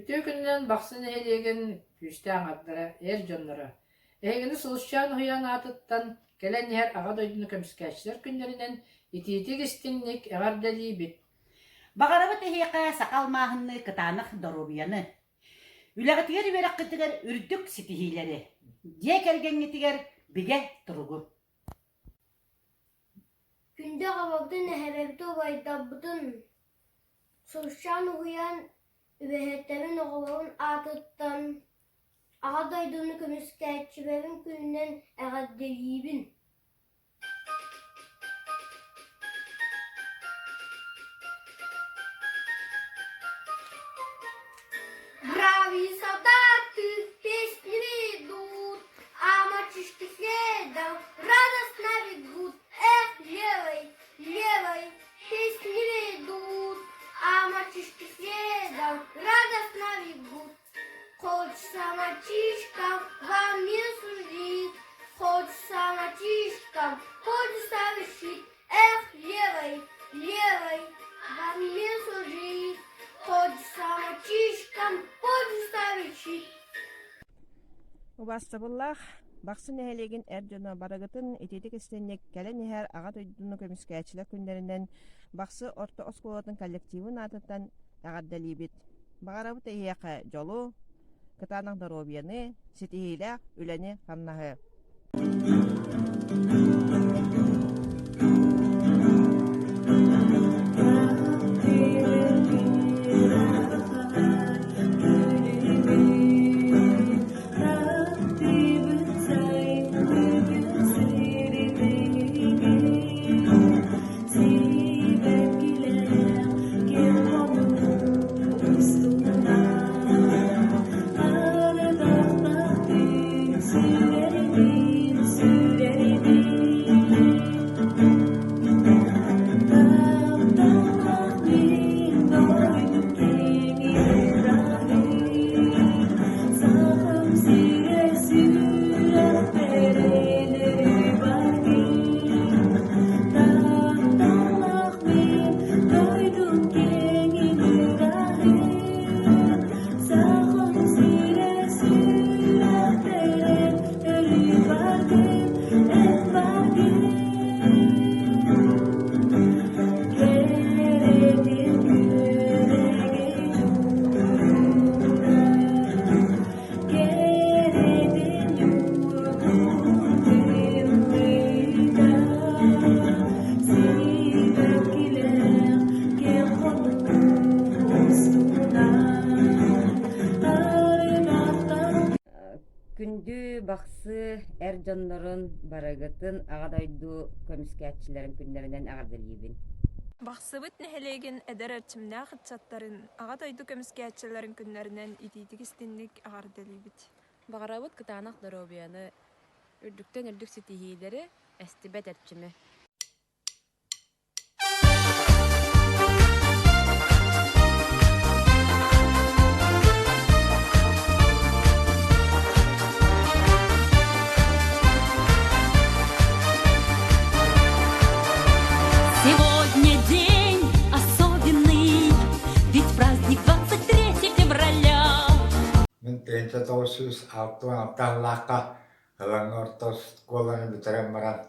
Үтүө күнүнэн Бахсы нэһилиэгин күүстээх аҥардара, эр дьонноро! Эһигини Сулусчаан уһуйаан аатыттан кэлэн иһэр Аҕа дойдуну көмүскээччилэр күннэринэн итиитик-истиҥник эҕэрдэлиибит! Баҕарабыт эһиэхэ саха алмааһынныы кытаанах доруобуйаны, үлэҕитигэр үөрэххитигэр үрдүк ситиһиилэри, дьиэ кэргэҥҥитигэр бигэ туругу! Күндү аҕабытын, эһэбэбит, убайдарбытын Сулусчаан уһуйаан үбэһиттэрин оҕолорун аатыттан Аҕа дойдуну көмүскээччилэрин күнүнэн эҕэрдэлиибин! Бравые солдаты песни ведут, а мальчишки следом радостно бегут. Эх, левой, левой песни ведут, а мальчишки следом радостно бегут. Хочется мальчишкам вам не служить, хочется мальчишкам подвиг совершить. Эх, левой, левой вам не служить, хочется мальчишкам подвиг совершить. Убаастабыллаах Бахсы нэһилиэгин эр дьоно барыгытын итиитик истинник кэлэн иһэр Аҕа дойдуну көмүскээччилэр күннэринэн Бахсы орто оскуолатын коллективын аатыттан эҕэрдэлиибит. Баҕарабыт эһиэхэ дьолу, кытаанах доруобуйаны, ситиһиилээх үлэни-хамнаһы. Күндү Бахсы эр дьоннорун барыгытын Аҕа дойду көмүскээччилэрин күннэринэн эҕэрдэлиибин. Бахсыбыт нэһилиэгин эдэр эрчимнээх ыччаттарын Аҕа дойду көмүскээччилэрин күннэринэн итиитик-истинник эҕэрдэлиибит. Баҕарабыт кытаанах доруобуйаны, үрдүктэн үрдүк ситиһиилэри, эстибэт эрчими. Сегодня день особенный, ведь праздник 23 февраля. Мин 1966 сыллаахха Ылаҥҥа орто оскуоланы бүтэрэн баран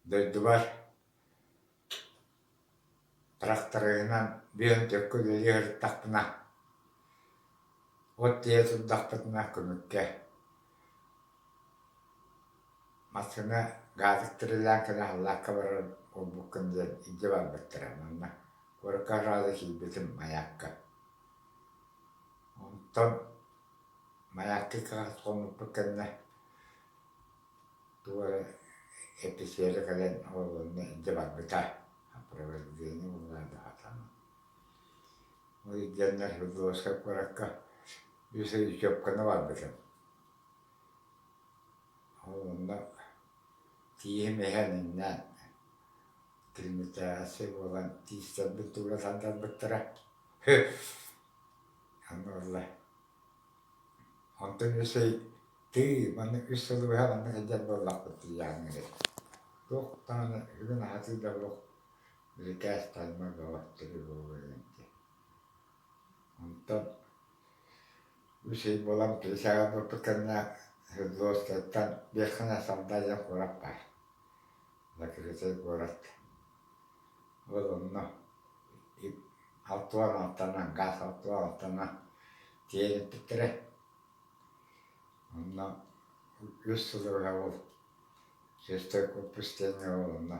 дойдубар тракториһынан бүөмтөккө үлэлии сырыттахпына, от тиэйэ турдахпытына көмүккэ массыына газик тирилээн кэлэн халлаакка барар буолбуккун диэн илдьэ барбыттара. Манна куоракка сразу киирбитим Маякка. Онтон Маякка хоммуппут кэннэ туох эрэ эписиэрэ кэлэн ол онно илдьэ барбыта. Сопровождение буолла да сатаммат. Ол илдьэннэр Свердловскай куоракка үс ый учебканы барбытым. Ол онно тииһим иһэн иннээн акклиматизация буолан тиистэрбин туура тардарбыттара. Онно ылла. Онтон үс ый тыы манна үс сылы быһа манна сылдьар буоллахпыт тиийээҥҥэ Туох даҕаны бүгүн аһатыы да суох бирикээс таймыр бөҕө тревога диэн. Онтон. Үс ый буолан присяга барбыт кэннэ Свердловскайтан Верхняя Салда диэн куорат баар. Закрытый город. Ол онно алтуан алтанан, газ алтуан алтанан тиэйэн иппиттэрэ. Онно үс сылы быһа ол шестой корпус диэҥҥэ ол онно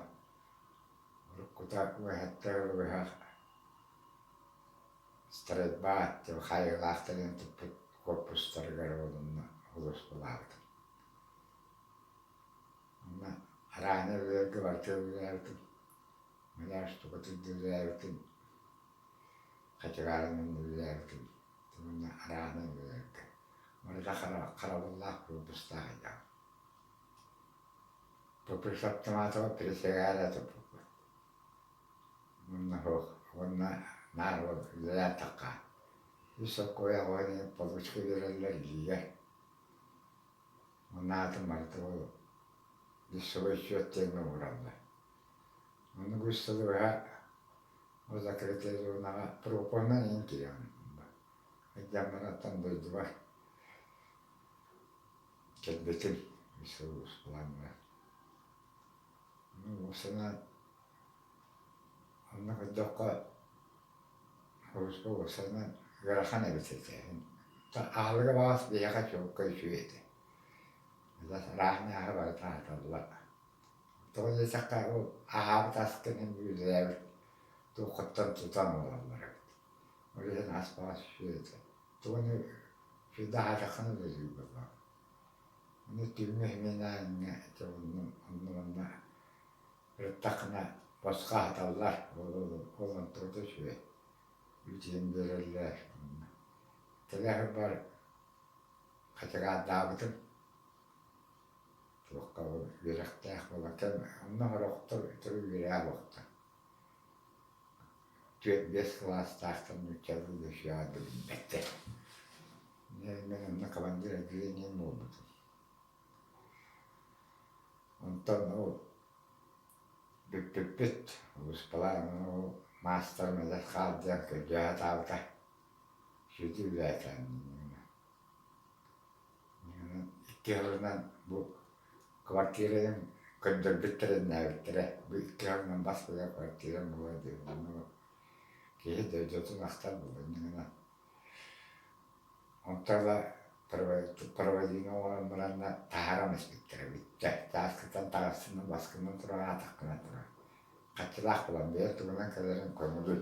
уруккута үөһэттэр быһа стрельба хаайыылаахтар диэн туппут корпустарыгар ол онно сулууспалаабытым. Онно араанньа үлэлэргэ барыта үлэлээбитим. Маляр штукатур да үлэлээбитим, хачыгаарынан да үлэлээбитим. Уонна арааһынан үлэлэргэ. Барыта харабыллаах корпустаах этэ. Пупырь Автоматова присягара туппуппут. Уонна суох, уонна наар ол үлэлээн Үс соккуойа оҕо получка биэрэллэр илиигэр. Уонна аатын барыта ол лицевой счет диэҥҥэ уураллар. Оннук үс сылы быһа ол закрытая зонаҕа пропонан иһин киирэҕин. Дьамманаттан дойдубар кэлбитим үс сыл устулаан Ну, уопсайынан онно көрдөххө Оруска уопсайынан ыарахан эбит этэ. Аһылыга баҕас биһиэхэ чуолкай үчүгэй этэ. Ыраах ньааһы барыта аһаталлар. Тоҕо диэтэххэ ол аһаабыт аскын иһин үлэлээбит туоххуттан тутан олороллор эбит. Ол иһин ас баҕас үчүгэй этэ. Тугу сүрдэ аһаатаххына үлэлиир буоллаҕа. Ону түүҥҥү иһиминээҥҥэ ити онно онно ырыттаххына босхо аһаталлар. Ол онтугута үчүгэй. Үүтүн биэрэллэр. Кэлэ хачыгаардаабытым. Туохха үөрэхтээх буолан онно сорохтор өтөр үөрэҕэ суохтар. Түөрт биэс кылаастаахтар нууччалыы да үчүгэйи да билбэттэр. Мин онно командир отделением буолбутум. Онтон ол бүппүппүт улууспалаан ол маастарым эдэр хаал диэн көрдөһө сатаабыта. Сүдү үлээтэ Икки сылынан бу квартираны көрдөрбүттэриннээбиттэрэ. Бу икки сылынан бас билэр квартирам буолар диэн онно киһи дойдутун ахтар буолар иннинэ. Онтон ыла проводина оҥорон баранна таһааран испиттэрэ бүттэ. Чааскыттан таҕыстым баскынан турар аатаххынан турар. Хаччылаах буолан бэйэ тугунан кэлэрин көҥүлүн.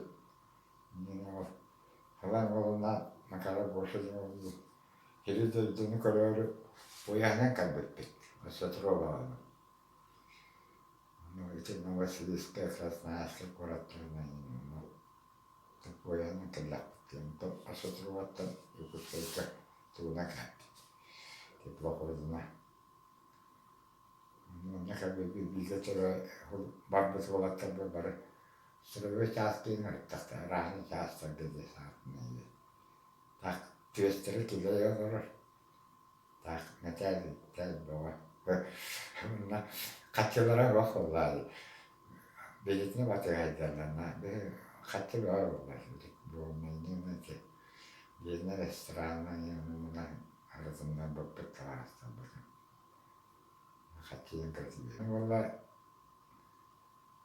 Ылан уолунаан Макара Гоша диэн сири-дойдуну көрөөрү уйаһынан кэлбиппит Осетроваҕа. Ону ити Новосибирскай, Красноярскай куораттарынан уйаһынан кэллэхпит. Онтон Осетроваттан Якутскайга тугунан кэлбит теплоходунан. Онно кэлбиппит бииргэ барбыт уолаттарбыт бары строевой чаас диэн ыһыктахтара, арааһынай чаастарга дии саатынай Так түөстэрэ түлэй олорор. Так мэтээл тэл бөҕө. Уонна хаччылара суох буоллаҕа Билитинэ батыһайдарына хаччы бөҕө буолла буолмайдыына ити бииринэ ресторанна арытыннарбыппыт табаарыстарбытын хаччыйан кэтиибит уолла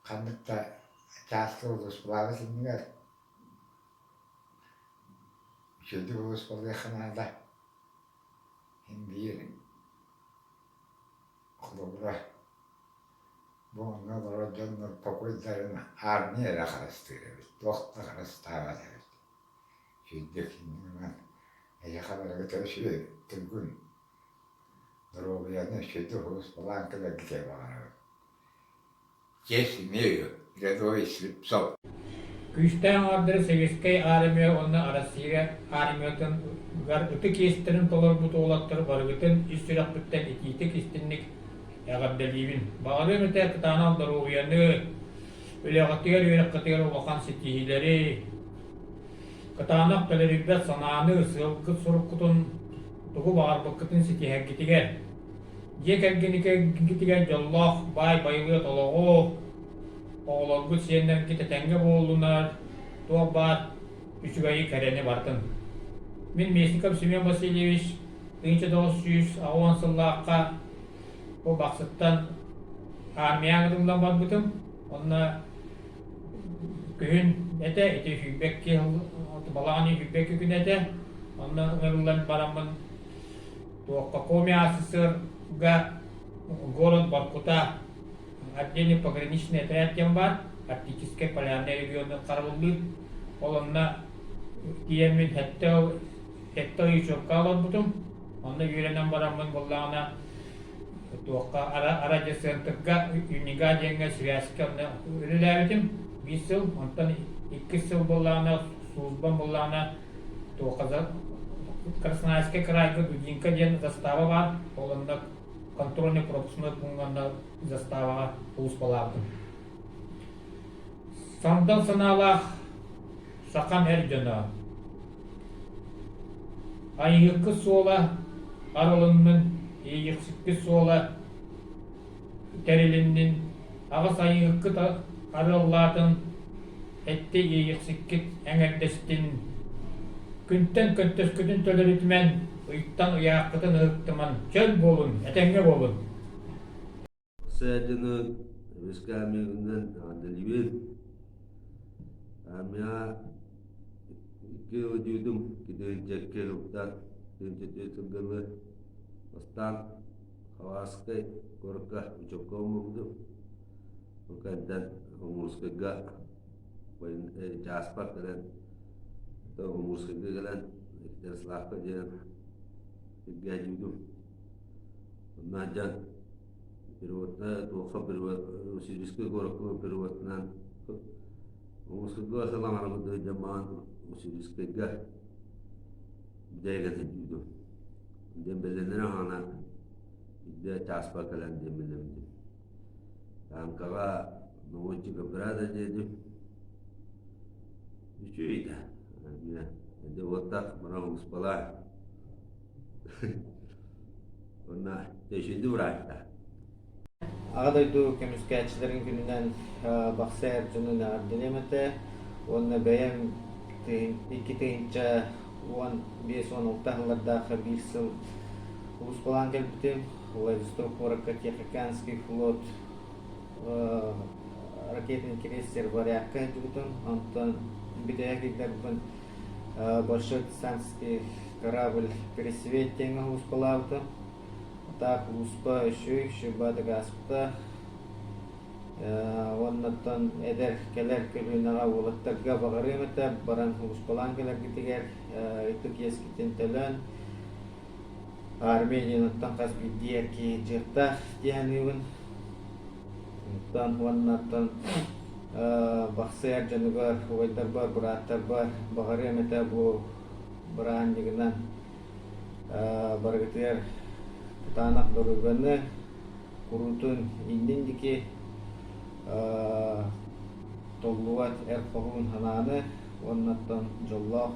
ханнык да чааска улууспалаабыт иннигэр Үчүгэйдик улууспалыахха наада. Син биир холобура бу онно олорор дьоннор покойдарын армия эрэ харыстыыр эбит, туох да харыстаабат эбит. Сүүрдүк иннинэн эйиэхэ барыгыта үчүгэй туйгун доруобуйаны үчүгэйдик улууспалаан кэлэргитигэр баҕарабын. Честь имею, рядовой Слепцов. Күүстээх аҥаардары Сэбиэскэй Армия уонна Арассыыйа армиятыгар ытык иэстэрин толорбут уолаттары барыгытын ис сүрэхпиттэн итиитик-истинник эҕэрдэлиибин. Баҕарыам этэ кытаанах доруобуйаны, үлэҕитигэр, үөрэххитигэр улахан ситиһиилэри, кытаанах төлөрүйбэт санааны, сыалгыт-соруккутун, тугу баҕарбыккытын ситиһэргитигэр. Дьиэ кэргэникигитигэр дьоллоох баай байылыат олоҕу, оҕолоргут сиэннэргит этэҥҥэ буоллунар, туох баар үчүгэйи кэрэни барытын. Мин Местников Семен Васильевич 1980 сыллаахха бу Бахсыттан армияҕа ыҥырыллан барбытым. Онно күһүн этэ, ити сүүрбэкки балаҕан ый сүүрбэкки күнэ этэ. Онно ыҥырыллан бараммын туохха Коми АССР-га город Воркута отдельный пограничный отряд диэн баар, Арктическай полярнай региону харабыллыыр. Ол онно тиийэммин сэттэ ый учебка олорбутум. Онно үөрэнэн бараммын буоллаҕына туохха радиоцентрга Юнига диэҥҥэ связька онно үлэлээбитим биир сыл. Онтон иккис сыл буоллаҕына службам буоллаҕына туохха Красноярскай кыраайга Дудинка диэн застава баар. Ол онно контрольно-пропускной пункт заставаҕа сулууспалаабытым. Сандал санаалаах сахам эр дьоно Айыһыккы суола арылыннын, иэйиэхсикки суола тэрилиннин, аҕыс айыһыккыт арыаллаатын, эттэ иэйиэхсиккит эҥэрдэстин, күнтэн көнтөскүтүн төлөрүтүмэн, ыйтан ыйааххытын ыһыктыман, чөл буолун, этэҥҥэ буолун! Сээдьэни Вискамигынан эҕэрдэлиибин. Армияҕа икки ылдьыытым китиһинчэкки сылтан тыһыынча сылгылы бастаан Хабаровскай куоракка учебка оҥорбутум. Ол кэнниттэн Амурскайга чааспар кэлэн Амурскайга кэлэн Ярославка диэн сиргэ дьүүтүм. Онно сылдьан Переводна туохха перевод Уссурийскай куоракка переводтанан Уссурга сылаҥарабыт сылдьан маҕан Уссурийскайга бүтэйгэ сылдьыбытым. Диэн бэлэнэр аһаана биирдэ чааспар кэлэн диэн биллибитим. Танкаҕа наводчик брата диэтим. Үчүгэй да. Эдэ уоттаах баран улуспалаа. Уонна төшүндү быраатта. Аҕа дойду көмүскээччилэрин күнүнэн Бахсы эр дьонун эҕэрдэлиэм этэ уонна бэйэм 2015-16 сыллардаахха биир сыл улууспалаан кэлбитим. Владивосток куоракка Тихоокеанский флот ракетный крейсер «Варягка» сылдьыбытым. Онтон бүтэһик ыйдарбын Большой десантский корабль «Пересвет» диэҥҥэ сулууспалаабытым. Так улууспа үчүгэй, үчүгэй ааспыта. Уоннаттан эдэр кэлэр көлүөнэҕэ уолаттарга баҕарыам этэ, баран сулууспалаан кэлэргитигэр ытык иэскитин төлөөн, армия диэн хас биирдии эр киһи дьыахтаах дии саныыбын. Оттон уоннаттан Бахсыйар дьонугар, убайдарбар, бырааттарбар баҕарыам этэ бу бырааһынньыгынан барыгытыгар кытаанах доруобуйаны, куруутун иннин диэки толлубат эр хоһуун санааны уоннаттан дьоллоох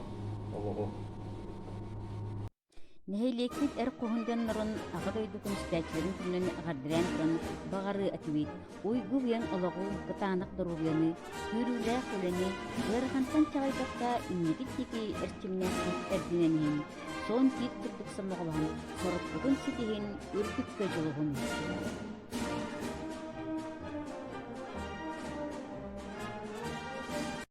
олоҕу. Нэһилиэкпит эр хоһун дьоннорун Аҕа дойду көмүскээччилэрин күнүнэн эҕэрдэлээн туран баҕарыы этибит. Уйгу-быйаҥ олоҕу, кытаанах доруобуйаны, күүрүүлээх үлэни, ыарахантан чаҕыйбакка инникит диэки эрчимнээхтик эрдинэн иһин, суон тиит курдук сомоҕолоһон, соруккутун ситиһин, үрдүккэ дьулуһун!